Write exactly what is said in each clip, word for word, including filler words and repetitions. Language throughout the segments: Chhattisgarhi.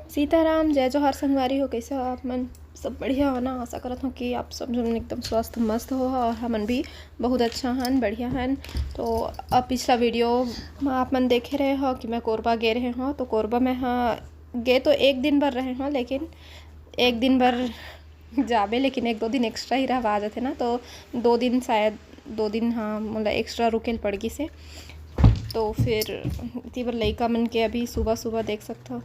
सीताराम, जय जोहार संगवारी हो, कइसे हो आप मन? सब बढ़िया हो ना? आशा करत हो कि आप सब झन एकदम स्वस्थ मस्त हो और हमन भी बहुत अच्छा हन, बढ़िया हन। तो अब पिछला वीडियो में आप मन देखे रहे हो कि मैं कोरबा गे रहे हो, तो कोरबा में, हाँ, गे तो एक दिन बर रहे हो, लेकिन एक दिन बर जाबे, लेकिन एक दो दिन एक्स्ट्रा ही रहवा जाथे ना, तो दो दिन शायद, दो दिन, हाँ, मोला एक्स्ट्रा रुके ल पड़ गिस हे। तो फिर इति बर लइका मन के अभी सुबह सुबह देख सकथो,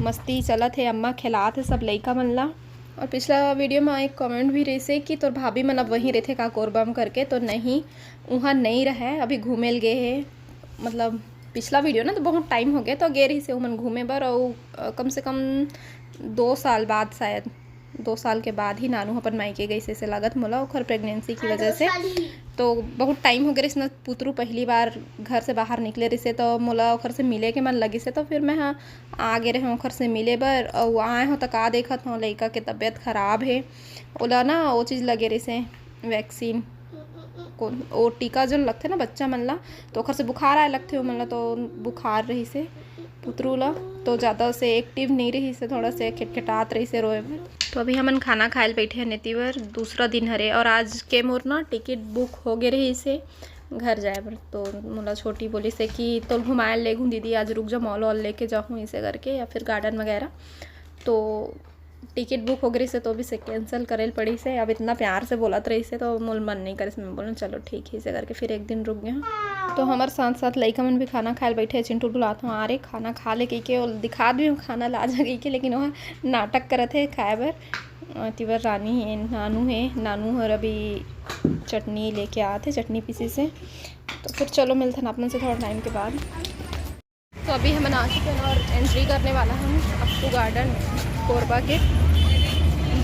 मस्ती चलत हे, अम्मा खेलात हे सब लइका मन ला। और पिछला वीडियो में एक कमेंट भी रहिसे कि तोर भाभी मन अब वहीं रहिथे का कोरबा म करके, तो नहीं, उहाँ नहीं रहय, अभी घूमे ल गे हे। मतलब पिछला वीडियो ना, तो बहुत टाइम हो गया, तो गे रहिसे उमन घूमे बर, और अ, कम से कम दो साल बाद, शायद दो साल के बाद ही नानू अपन मायके गइसे, से लागत मोला, ओखर प्रेगनेंसी की हाँ, वजह दो से। साल ही। तो बहुत टाइम हो गए रहिस ना, पुतरू पहली बार घर से बाहर निकले रहिसे, तो मोला ओखर से मिले के मन लगिसे, तो फिर मैं, हाँ, आ गे रहे ओखर से मिले बर। और आए हो तो का देखत हो, लइका के तबीयत खराब हे, ओला ना वो चीज़ लगे रहिसे, वैक्सीन, को, वो टीका जो लगथे ना बच्चा मन ला, तो ओखर से बुखार आए लगथे ओमन ला, तो बुखार रहिसे पुतरू ला, तो ज़्यादा से एक्टिव नहीं रहिसे, थोड़ा से खिटखिटात रहिसे रोए में। तो अभी हमन खाना खाए ल बैठे हन एती बर, दूसरा दिन हरे, और आज के मोर ना टिकट बुक हो गे रहिसे घर जाए बर। तो मोला छोटी बोलिसे कि तोल घुमाए ल लेगहूँ दीदी, आज रुक जा, मॉल वॉल लेके जाहूँ, इसे करके, या फिर गार्डन वगैरह। तो टिकट बुक हो गई से, तो भी से कैंसिल करे ल पड़ी से। अब इतना प्यार से बोलत रही से, तो मोर मन नहीं करे से, मैं बोलूँ चलो ठीक है, इसे करके फिर एक दिन रुक गए। तो हमारे साथ साथ लइका मन भी खाना खाए ल बैठे, चिंटू बुलात हूँ, आ रे खाना खा ले कह के, और दिखात भी हूँ खाना ला जा कह के, लेकिन वह नाटक करत है खाए बर। अ, तिबर रानी है, नानू है, नानू हर अभी चटनी लेके आते, चटनी पीसी से। तो फिर चलो मिलते हैं आप मन से थोड़ा टाइम के बाद। तो अभी हमन आ चुके हैं और एंट्री करने वाला हम अक्कू गार्डन कोरबा के।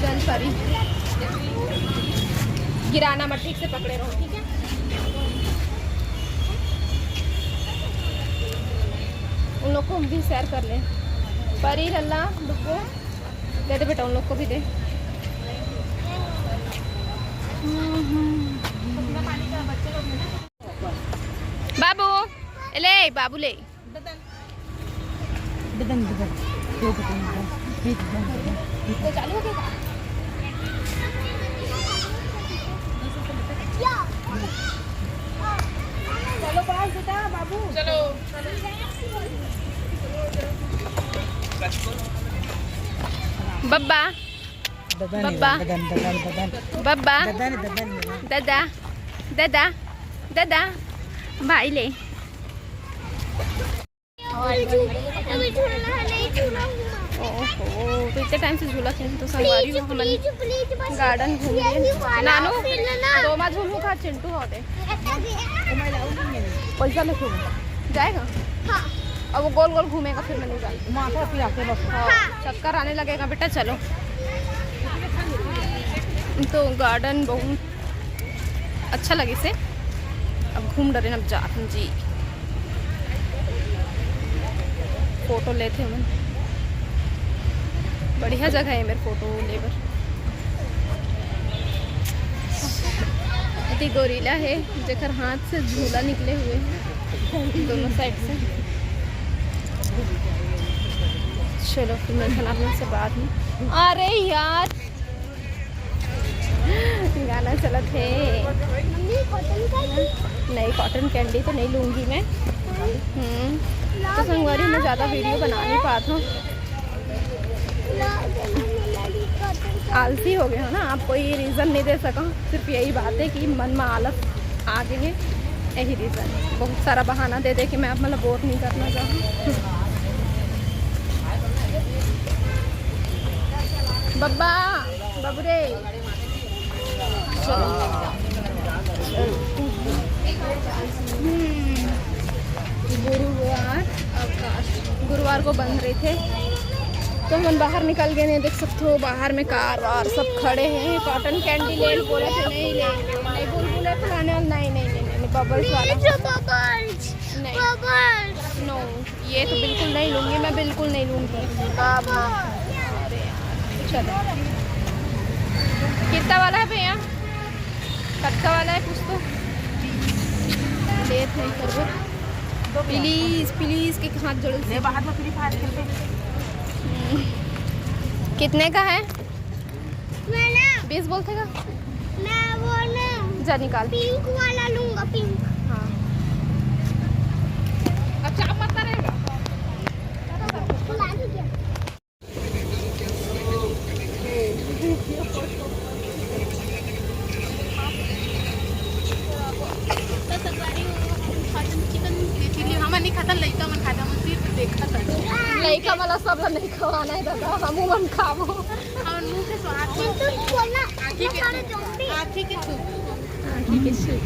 जल परी गिराना मत, ठीक से पकड़े रहो, ठीक है? उन लोग को भी शेयर कर ले। परी, लल्ला, डुग्गू, दे दे बेटा, उन लोग को भी दे। बाबू, ले बाबू, ले। बदन, बदन, दो बदन, बदन, एक बदन, बदन, एक तो चालू हो गया। चलो, पास बेटा, बाबू। चलो। बब्बा। बदन, बब्बा। बदन, बदन, बदन। बब्बा। बदन, बदन, बदन। दादा, दादा, दादा, भाई ले। अभी झूलना है, नहीं झूला हूँ मैं। ओहो, तो इतने टाइम से झूला खेल तो संगवारी हो, हमन please, please, बस गार्डन घूम यही रहे। वाला नानू, फिर ना। रोमा झूलू का चिंटू होते। ऐसा भी है। पैसा लेके जाएगा। हाँ। अब वो गोल गोल घूमेगा, फिर मैं नहीं जाऊँ। माथा पिरा के बस। हाँ। चक्कर आने लगेगा बेटा, चलो। तो गार्डन बहुत अच्छा लगिस हे। अब घूम डरेन, अब जात हन जी, फोटो लेथे हमन। बढ़िया जगह है मेरे फोटो ले बर। एती गोरिल्ला है, जेकर हाथ से झूला निकले हुए हैं दोनों साइड से। चलो, फिर मिलते हैं आप लोग से बाद में। अरे यार, गाना चलत हे। Mummy, cotton candy? नहीं, कॉटन कैंडी तो नहीं लूँगी मैं। हम्म, तो संगवारी, मैं ज़्यादा वीडियो बना नहीं पात हूँ। आलसी हो गए हो ना आप, कोई रीज़न नहीं दे सका, सिर्फ यही बात है कि मन में आलस आ गए है, यही रीज़न। बहुत सारा बहाना दे दे के मैं आप मतलब बोर नहीं करना चाहूँ। बब्बा, बाबू रे। चलो। हम्म। गुरुवार अवकाश, गुरुवार को बंद रहिथे, तो हमन बाहर निकल गए हैं। देख सकते हो, बाहर में कार वार सब खड़े हैं। कॉटन कैंडी ले ल बोले थे, नहीं ले, नहीं, बुलबुले फुलाने वाला, नहीं, नहीं, नहीं, नहीं, बबल्स वाला। बबल्स। नहीं। बबल्स। नो। ये तो बिल्कुल नहीं लूँगी मैं, बिल्कुल नहीं लूँगी। बाबा। अरे यार, चलो। कितना वाला है भैया? कतका वाला है कुछ तो? लेत नहीं करबो। प्लीज, प्लीज के हाथ जोड़ ले, बाहर में फ्री फायर खेलते हैं। हम्म। कितने का है? मैं ना, बीस बोलते का? मैं वो ना, जा निकाल। पिंक वाला लूंगा, पिंक। हाँ। अब चाप मरता रहेगा। चिकन चिली हमन नहीं खाता, लइका मन खाता, हमन सिर्फ देखा था। लइका वाला सब ला नहीं खवाना है दादा, हमू मन खाबो। हमन मुंह के स्वाद। आँखी के सूख। आँखी के सूख।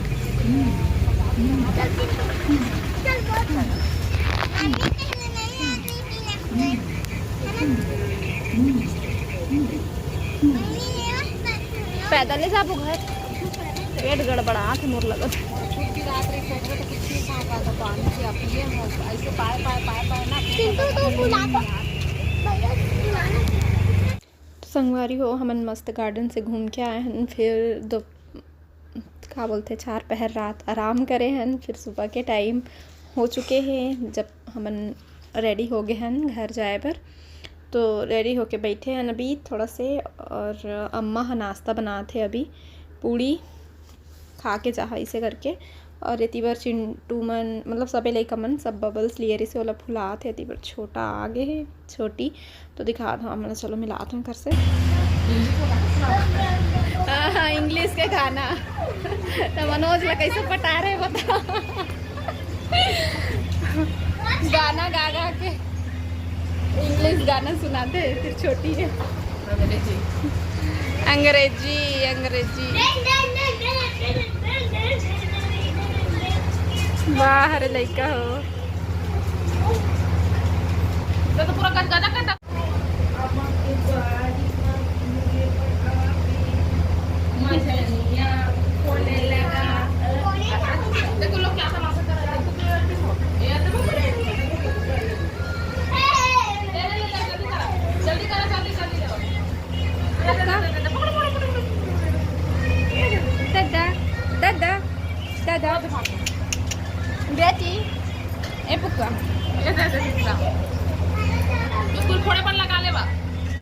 पैदल ले जाबो घर। पेट गड़बड़ात हे मोर लगत। खुद की रात रही, सोच रहे तो कुछ नहीं खा पाता, पानी से आप ये हो, ऐसे पाए, पाए, पाए, पाए ना। चिंटू तो बुला तो। भैया, बुला ना। तो संगवारी हो, हमन मस्त गार्डन से घूम के आए हन, फिर दो, का बोलते, चार पहर रात आराम करे हन, फिर सुबह के टाइम हो चुके हैं, जब हमन रेडी हो गए हन घर जाए बर। तो रेडी होके बैठे हन अभी थोड़ा से, और अम्मा ह नाश्ता बनात हे अभी, पूड़ी खा के जाहा इसे करके। और एती बर चिंटू मन, मतलब सबे लइका मन, सब बबल्स लिए रहिसे, ओला फुलात हे। एती बर छोटा आ गे हे, छोटी तो दिखात हव हमन ला, चलो मिलात हन कर से। हाँ, हाँ, इंग्लिश के गाना। तो मनोज ला कैसे पटा रहे बता। गाना गा गा के इंग्लिश गाना सुनाते हैं, फिर छोटी है। अंग्रेजी। अंग्रेजी, अंग्रेजी। बाहर लइका हो। तो, तो पूरा गजगजा कर। देखो लोग क्या तमाशा कर रहे हैं। जल्दी करो, जल्दी, जल्दी करो। दादा, दादा, दादा। बेटी, ए पुक्का। बिल्कुल फोड़े पर लगा ले बा।